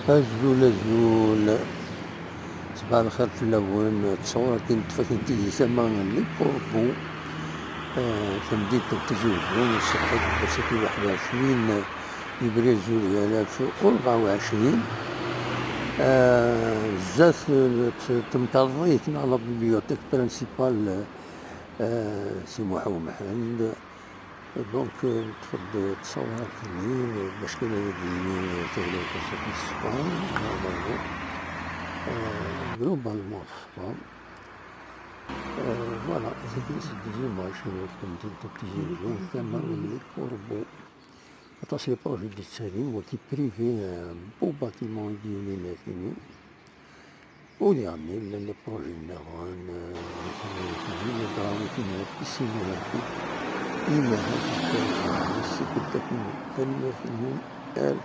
Azul azul, صباح الخير فلاون. تصور كي نطفى تيجي ثما les Corbeaux, تمدينة تيزي وزو الصبح في 21 يبريل 2024. زات تمتضيت مع la bibliothèque principale سي محمد, donc تفضل تصور كيني باش كان تغلو في الصباح, normalement, globalement الصباح. Voilà, c'est des images تمدينة تيزي وزو ثما les Corbeaux. Aṭas les projets di tsarin waki privé, beau bâtiment يديوني وديعني llan les projets nniḍen la piscine olympique. إما هاد